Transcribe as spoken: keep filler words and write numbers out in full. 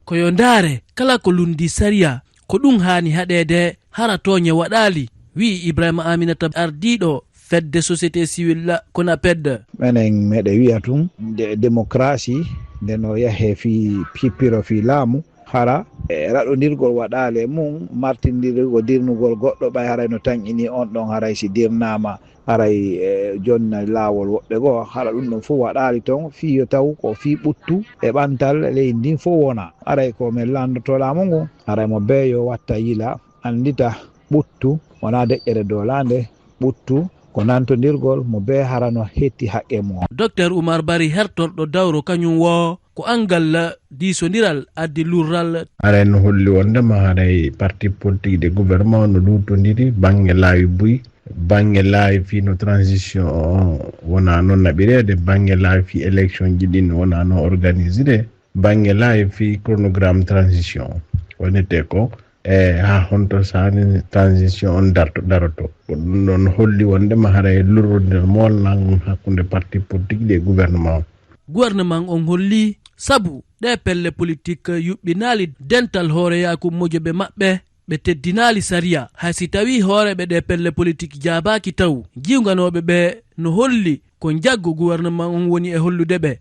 Ko yo ndaare kala ko lunndii sariya, ko ɗum haani haɗeede hara tooñe waɗaali, wiyi Ibrahima Aminata, ardiiɗo fedde société civile Konaped. Menen meɗe wiya tun nde démocratie nde no yahe fii pippiro fii laamu, hara e raɗondirgol waɗaali e mum, martindirgol dirnugol goɗɗo ɓay haray no tanƴini on ɗon, haray si dirnaama, haray e jonna laawol woɓɓe goo, hara ɗum ɗon fof waɗaali ton fii yo taw ko fii ɓuttu e ɓantal leydi ndin fof wona. Haray ko men lanndotoo laamu ngun, haray mo bee yo watta yila, anndita ɓuttu wonaa deƴƴere doolaande, ɓuttu ko nantondirgol mo bee hara no hetti haqqe mum. Docteur Oumar Bari, hertorɗo dawro, kañum woo ko anngal diisondiral addi lurral. Haray no holli wonndema haray parti politique de gouvernement no luutondiri bannge laawi buy, bannge laawi fii no transition o wona noon naɓireede, bannge laawi fii élection ji ɗin wona noon organisiree, bannge laawi fii chronogramme transition o. Wonete ko e haa honto saani transition on darto, daroto. Ko ɗum ɗon holli wonndema haray lurrunde molnan hakkunde parti politique ɗi e gouvernement. Gouvernement on holli sabu ɗee pelle politique yuɓɓinaali dental hooreyaaku mojoɓe maɓɓe, ɓe teddinaali sariya. Hay si tawii hooreeɓe ɗee pelle politique jaabaaki taw, jiwnganooɓe ɓe no holli ko njaggu gouvernement on woni e hollude ɓe.